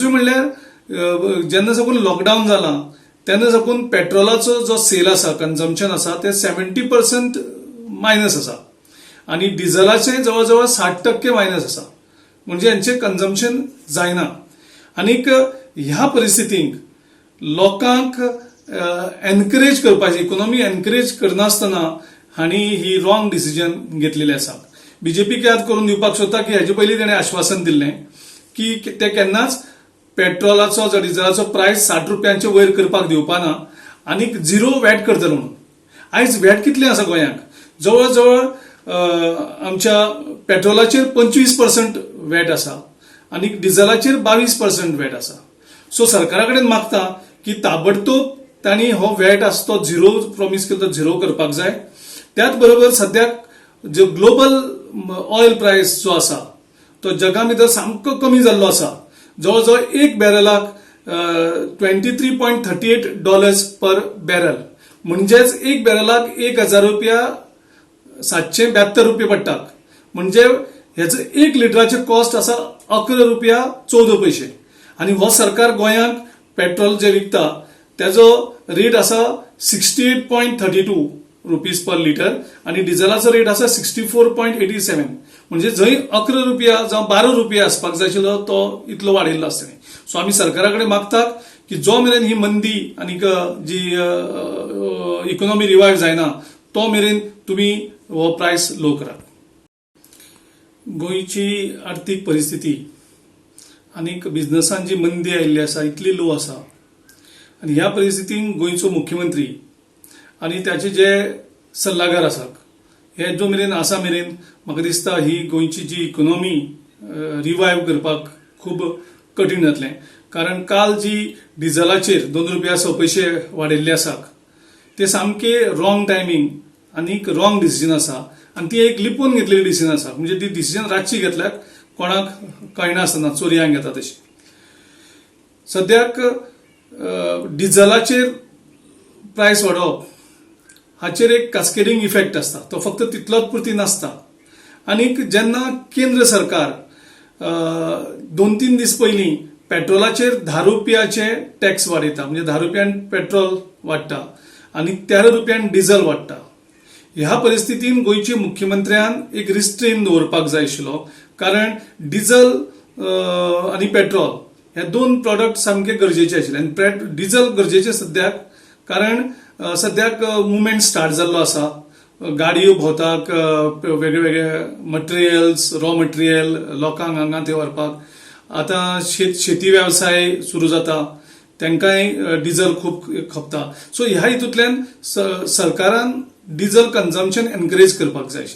दुसरें म्हणल्यार जेन्ना साकून लॉकडावन जाला तेन्ना साकून पेट्रोलाचो जो सेल आसा, कन्जम्पशन आसा, ते 70% मायनस आसा आनी डिझलाचे जवळ जवळ 60% मायनस आसा. म्हणजे हेंचें कन्जम्पशन जायना. आनीक ह्या परिस्थितींत लोकांक एनकरेज करपाची, इकोनॉमी एनकरेज करनासतना हांणी ही रॉंग डिसिजन घेतलेली आसा. बीजेपीक याद करून दिवपाक सोदता की हेजे पयलीं तेणें आश्वासन दिल्लें की ते केन्नाच पेट्रोलाचो जावं डिझलाचो प्रायस 60 रुपयांचे वयर करपाक दिवपाना आनीक झिरो वॅट करतलो म्हणून. आयज वॅट कितलें आसा गोंयांक? जवळ जवळ आमच्या पेट्रोलाचेर 25% वॅट आसा आनी डिझलाचेर 22% वॅट आसा. सो सरकारा कडेन मागता की ताबडतोब तांणी हो वॅट आसा तो झिरो प्रॉमीस केलो तो झिरो करपाक जाय. त्याच बरोबर सद्याक जो ग्लोबल ऑयल प्रायस जो आसा तो जगा भितर सामको कमी जाल्लो आसा. जवळ जवळ एक बॅरलाक $23.38 per barrel, म्हणजेच एक बॅरलाक 1772 रुपया पडटात. म्हणजे हेचो एक लिटराचे कॉस्ट आसा 11 रुपया 14 पयशे. आनी हो सरकार गोंयांक पेट्रोल जे विकता तेजो रेट आसा ₹68.32 per litre आनी डिझलाचो रेट आसा 64.87. म्हणजे जंय 11 रुपया जावं 12 रुपया आसपाक जाय आशिल्लो तो इतलो वाडयल्लो आसता. सो आमी सरकारा कडेन मागतात की जो मेरेन ही मंदी आनीक जी इकोनॉमी रिवायव जायना तो मेरेन तुमी हो प्रायस लो करात. गोंयची आर्थीक परिस्थिती आनीक बिझनसान जी मंदी आयिल्ली आसा इतली लो आसा आनी ह्या परिस्थितीन गोंयचो मुख्यमंत्री आनी त्याचे जे सल्लागार आसात हे जो मेरेन आसा मेरेन म्हाका दिसता ही गोंयची जी इकोनॉमी रिवायव करपाक खूब कठीण जातलें. कारण काल जी डिझलाचेर 2 रुपया 6 पयशे वाडयल्ले आसात ते सामके रॉंग टायमींग आनीक रॉंग डिसिजन आसा आनी ती एक लिपोवन घेतलेली डिसिजन आसा. म्हणजे ती डिसिजन रातची घेतल्यात, कोणाक कळनासतना, चोरयांक घेता तशी. सद्याक डिझलाचेर प्रायस वाडोवप हाचेर एक कास्केडिंग इफेक्ट आसता, तो फक्त तितलोच पुरती नासता. आनीक जेन्ना केंद्र सरकार 2-3 दीस पयलीं पेट्रोलाचेर 10 रुपयाचे टॅक्स वाडयता, म्हणजे 10 रुपयान पेट्रोल वाडटा आनी 13 रुपयान डिझल वाडटा, ह्या परिस्थितीन गोंयचे मुख्यमंत्र्यान एक रिस्ट्रेन दवरपाक जाय आशिल्लो. कारण डिझल आनी पेट्रोल हे दोन प्रॉडक्ट सामके गरजेचे आशिल्ले आनी डिझल गरजेचे सद्याक, कारण सद्याक मुवमेंट स्टार्ट जाल्लो आसा, गाडयो भोंवताक, वेगळे वेगळे मटेरियल्स, रॉ मटेरियल लोकांक हांगा थंय व्हरपाक. आतां शेती वेवसाय सुरू जाता, तांकांय डिझल खूब खपता. सो ह्या हितूंतल्यान सरकारान डिझल कन्जम्पशन एनकरेज करपाक जाय आशिल्लें.